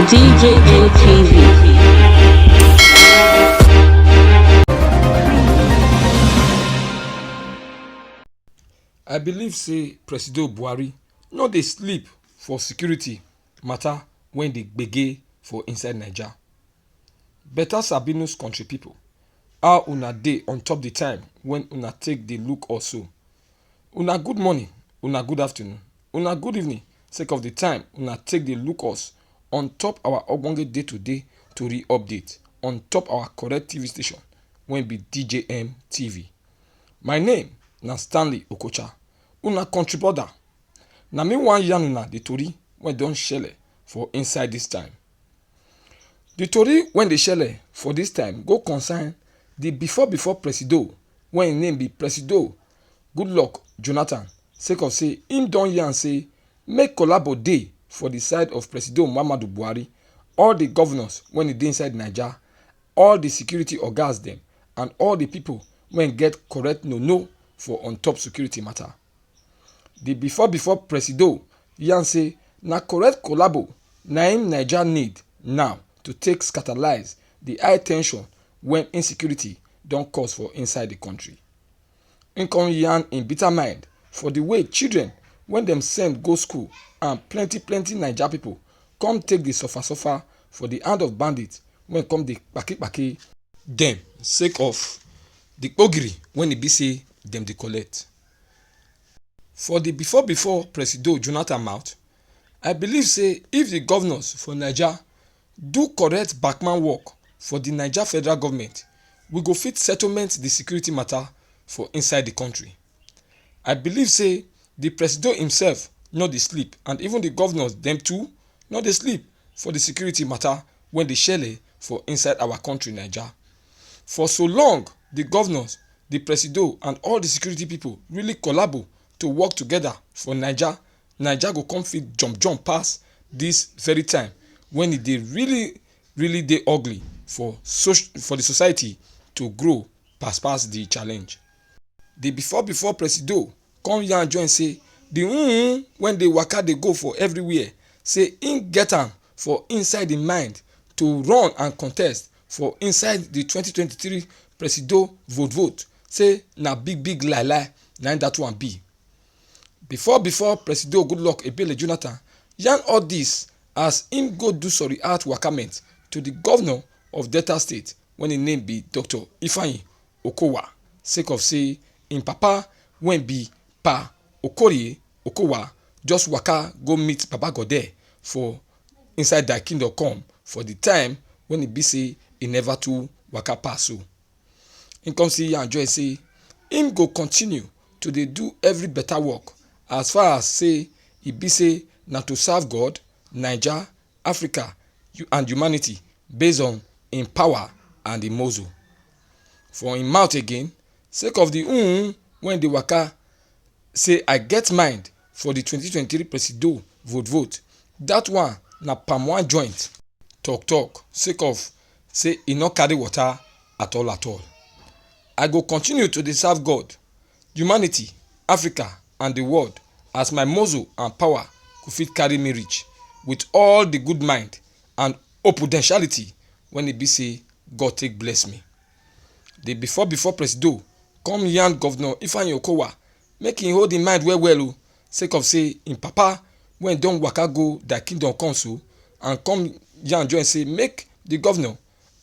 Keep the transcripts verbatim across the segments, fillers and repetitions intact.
D J N T V. I believe say Presido Buhari no dey sleep for security matter when dey gbege for inside Naija. Better Sabinus country people, how una dey on top the time when una take dey look us so? Una good morning, una good afternoon, una good evening, sake of the time una take dey look us on top our ogbonge day to day tori update on top our correct T V station wey be D J M T V. My name na Stanley Okocha, una country brother. Na me wan yarn una the tori wey don shele for inside this time. The tori wey dey shele for this time go concern the before before Presido wey im name be Presido Goodluck Jonathan, sake of say im don yarn say make collabo dey for the side of Presido Muhammadu Buhari, all the governors wey dey inside Naija, all the security ogas dem and all the people wey get correct no no for on top security matter. The before before Presido yarn say na correct collabo na im Naija need now to take scatterize the high tension when insecurity don cause for inside the country. Im come yarn im bitter mind for the way children wey dem send go school and plenty plenty Naija people come take dey suffer suffer for the hand of bandits wey come dey kpaki kpaki dem sake of the kpogiri wey e be say dem dey collect. For the before before Presido Jonathan mouth, I believe say if the governors for Naija do correct backman work for the Naija federal government, we go fit settlement the security matter for inside the country. I believe say the Presido himself no dey sleep and even the governors dem too no dey sleep for the security matter wey dey shele for inside our country Naija. For so long the governors, the Presido and all the security people really collabo to work together for Naija, Naija go come fit jump jump pass this very time when e dey really really dey ugly for soc- for the society to grow pass pass the challenge. The before before Presido come yarn join say the mm wey dey waka dey go for everywhere, say im get am for inside im mind to run and contest for inside the twenty twenty-three Presido vote vote, say na big big lie lie na im that one be. Before before Presido Goodluck Ebele Jonathan yarn all this as im go do sorry out wakament to the governor of Delta State wey im name be Doctor Ifeanyi Okowa, sake of say im papa wey be Pa Okorie Okowa just waka go meet Baba Godeh for inside their kingdom come for the time wey e be say e never too waka pass so. Im come see and joy say im go continue to dey do every better work as far as say e be say na to serve God, Naija, Africa and humanity based on im power and im muscle. For im mouth again, sake of the mm wey dey waka say I get mind for the twenty twenty-three Presido vote vote, that one na palm wine joint talk talk, sake of say e no carry water at all at all. I go continue to dey serve God, humanity, Africa and the world as my muscle and power go fit carry me reach with all the good mind and potentiality wey e be say God take bless me. The before before Presido come yarn Governor Ifeanyi Okowa make im hold im mind well well o, sake of say im papa wey don waka go their kingdom come so and come yarn join say make the governor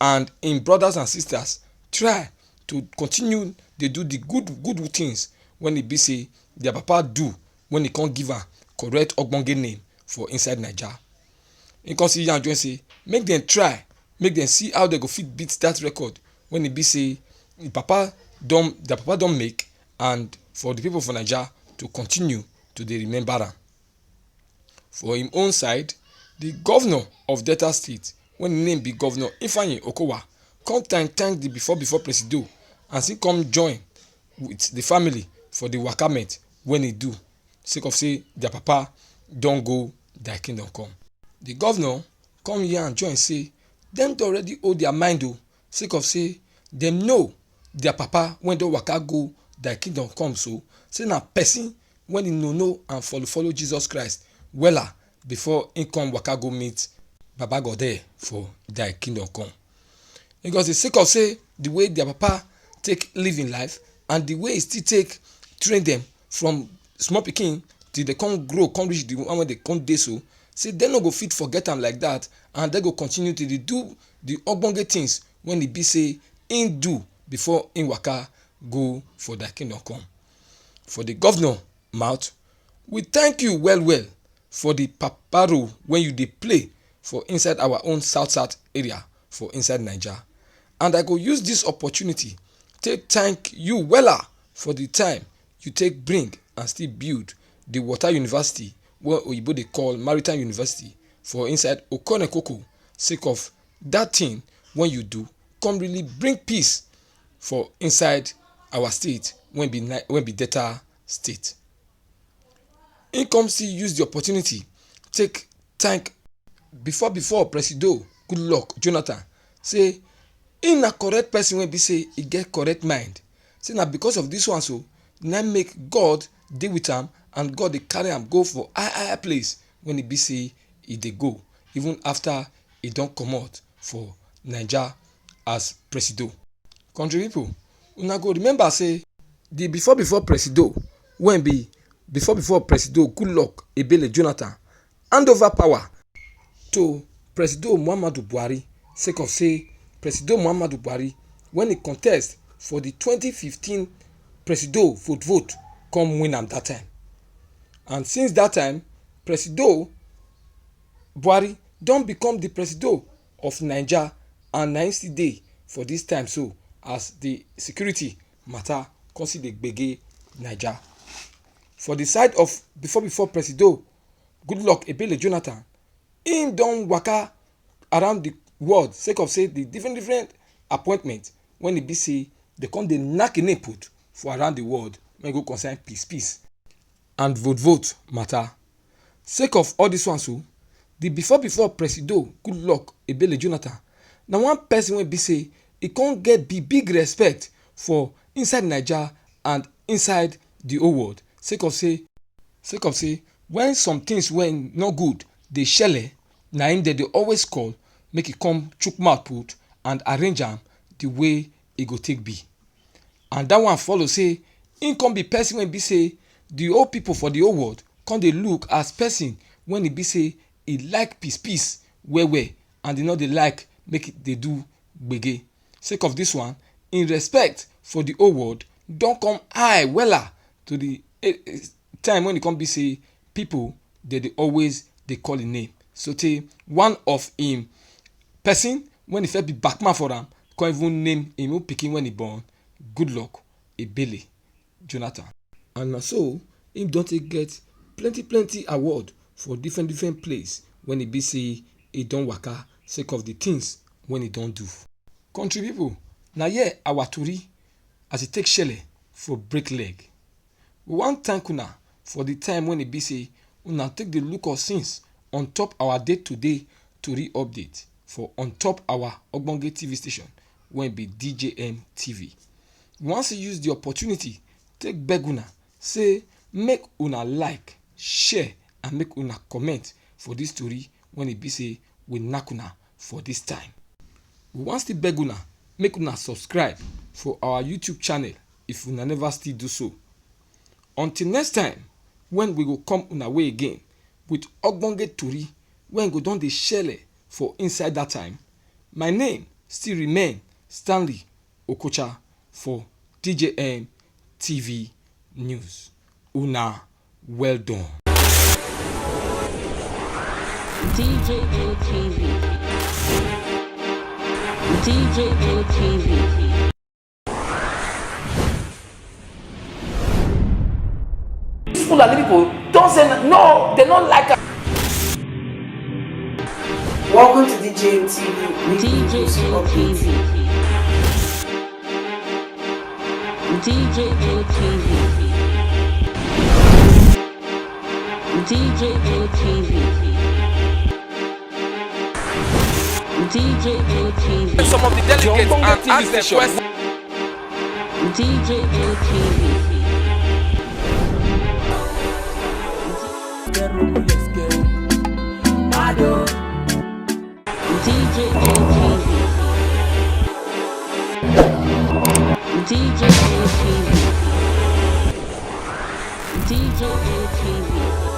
and im brothers and sisters try to continue dey do the good good things wey e be say their papa do wey e come give am correct ogbonge name for inside Naija. Im come see yarn join say make dem try make dem see how dem go fit beat that record wey e be say im papa don their papa don make and for the people for Naija to continue to dey remember am. For im own side, the governor of Delta State wey im name be Governor Ifeanyi Okowa come thank thank the before before Presido as he come join with the family for the wakament wey e do sake of say their papa don go their kingdom come. The governor come yarn join say dem don already hold their mind o, sake of say dem know their papa wey don waka go their kingdom come so, say na person wey e know know and follow follow Jesus Christ wella before im come waka go meet Baba God there for thy kingdom come. Because the sake of say the way their papa take live in life and the way he still take train them from small pikin till they come grow, come reach the one wey they come dey so, say they no go fit forget am like that, and they go continue to dey do the ogbonge things when e be say im do before im waka go for thy kingdom come. For the governor mouth, we thank you well well for the papa role when you dey play for inside our own south south area for inside Naija. And I go use this opportunity take thank you wella for the time you take bring and still build the water university wey oyibo dey call maritime university for inside Okonekoko, sake of that thing when you do come really bring peace for inside our state wey be Ni- wey be Delta State. Im come still use the opportunity take thank before before Presido Goodluck Jonathan, say im na correct person wey be say e get correct mind. Say na because of this one so na make God dey with am and God dey carry am go for high higher place when e be say e dey go, even after e don comot for Naija as Presido. Country people, una go remember say the before before Presido wey be before before Presido Goodluck Ebele Jonathan hand over power to Presido Muhammadu Buhari, sake of say Presido Muhammadu Buhari, when he contest for the twenty fifteen Presido vote vote, come win am that time. And since that time, Presido Buhari don become the Presido of Naija, and na im still dey for this time so, as the security matter come still dey gbege Naija. For the side of before before Presido Goodluck Ebele Jonathan, im don waka around the world sake of say the different different appointment when e be say they come dey knack im name put for around the world when e go concern peace peace and vote vote matter. Sake of all this one so, the before before Presido Goodluck Ebele Jonathan na one person wey be say e come get big big respect for inside Naija and inside the whole world, sake of say sake of say when some things wey no good dey shele, na im dem dey always call make e come chook mouth put and arrange am the way e go take be. And that one follow say im come be person wey be say the whole people for the whole world come dey look as person when e be say e like peace peace well well, and e no dey like make e dey do gbege. Sake of this one, im respect for the whole world don come high wella to the eh, eh, time when e come be say people dey dey always dey call im name. So tey one of im person when e first be backman for am come even name im own pikin when e born Goodluck Ebele Jonathan. And na so im don take get plenty plenty award for different different place when e be say e don waka sake of the things when e don do. Country people, na here our tori as e take shele for break leg. We wan thank una for the time when e be say una take dey look us since on top our day to day tori update for on top our ogbonge T V station wey be D J M T V. We wan still use the opportunity take beg una say make una like, share and make una comment for this tori when e be say we knack una for this time. We wan still beg una make una subscribe for our YouTube channel if una never still do so. Until next time, when we go come una way again with ogbonge tori wey go don dey shele for inside that time, my name still remain Stanley Okocha for D J M T V News. Una well done. D J M T V. D J M T V. These Fulani people don't say n- no, they don't like us. Welcome to D J M T V weekly news update. D J M T V. D J M T V. D J M T V. Some of the delegates and ask them questions. D J M T V. Mado. D J J T V. D J J T V. D J J T V.